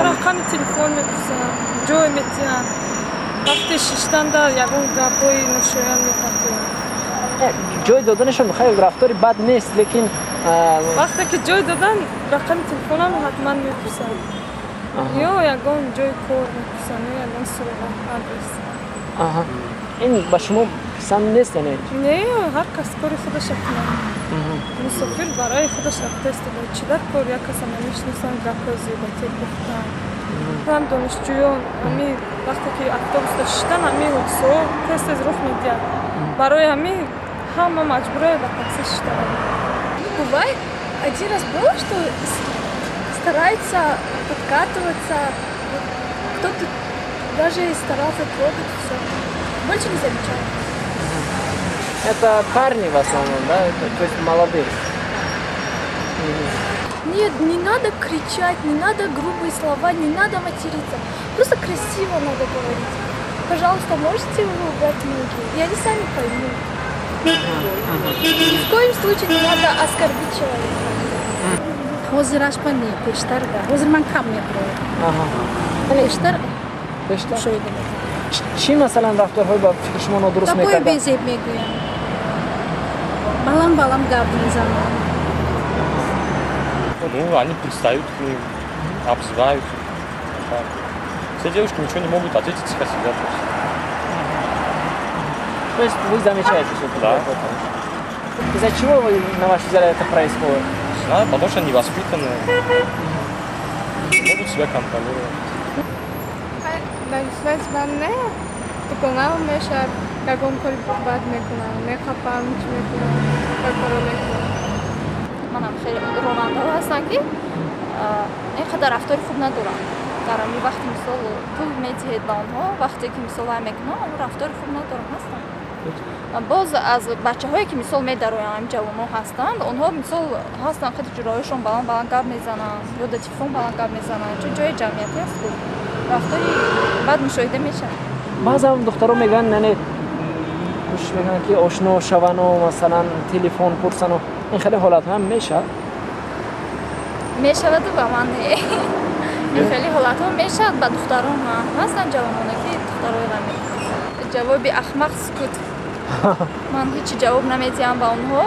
Рақами телефон мепурсанд, ҷой метиҳанд, вақте шиштанда ягон гапҳои ношоян мепартоянд. Ҷой доданашон хеле рафтори бад нест, лекин вақте ки ҷой додан, рақами телефонам ҳатман мепурсанд ё ягон ҷои кор мепурсанд, ё ягон суроға, адрес. Ин ба шумо писанд нест, яъне? Не, ҳар кас кори худаша кунад. Мусофир барои худаш рафта истода, чӣ дар кор як каса намешиносанд, гапҳои зиёдатӣ гуфтан. Ҳам донишҷӯён ҳами вақте ки автобуста шиштан, ҳамин ҳодисаҳо тез тез рух медиҳад. Барои ҳамин ҳама маҷбура ба такси шиштан. Бывает, один раз было, что стараются подкатываться, кто-то даже старался трогать, все. Больше не замечала. Это парни в основном, да? Это, то есть молодые? Нет, не надо кричать, не надо грубые слова, не надо материться. Просто красиво надо говорить. Пожалуйста, можете вы убрать ноги? И они сами поймут. Ни в коем случае не надо оскорбить человека. Ҳозираш па не, пештар да. Ҳозир ман кам мебироям. Пештар Пештар? мушоҳида мекунам. Чӣ масалан рафторҳои ба фикри шумо нодуруст Гапҳои мекарданд? безеб мегӯям, баланд баланд гап мезанам. Ну, они пристают к ним, обзывают. Так. Все девушки ничего не могут ответить, тихо сидят просто. То есть вы замечаете все это? Да. Из-за чего, вы, на ваш взгляд, это происходит? Не знаю, потому что они невоспитанные. Не могут себя контролировать. Дар нисбати ман не, дуконам мешавад, ягон кори бад мекунам, мехапам, чӣ мекунам, кор коро мекунам. Манам хеле ронандаҳо ҳастанд, ки ин қадар рафтори хуб надоранд. Дар ҳамин вақти, мисол, пул медиҳед ба онҳо, вақте ки, мисол, вай мекунанд, он рафтори хуб надоранд, ҳастанд. Боз аз бачаҳое ки, мисол, медароянд, ҳамин ҷавонҳо ҳастанд, онҳо, мисол, ҳастанд, хеле ҷуроҳояшон баланд баланд гап мезананд ё дар телефон баланд гап мезананд, чун ҷои ҷамъиятӣ аст ку, рафтори бад мушоҳида мешавад. Баъзан духтаро мегӯянд, яъне кӯшиш мекунанд, ки ошно шавану, масалан, телефон пурсану, ин хеле ҳолатҳо ҳам мешавад? Мешаваду ба ман не. Ин хеле ҳолатҳо мешавад ба духтарон, ҳастанд ҷавононе, ки духтарои ғами. Ҷавоби ахмақ сукут. Ман ҳеҷ ҷавоб намедиҳам ба онҳо,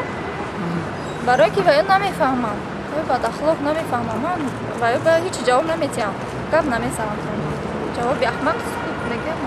барое ки ваё намефаҳмам, ваё бадахлоқ, намефаҳмам. Ман ваё ба ҳеҷ ҷавоб намедиҳам, гап намезанам. Ҷавоби ахмақ сукут мегӯям.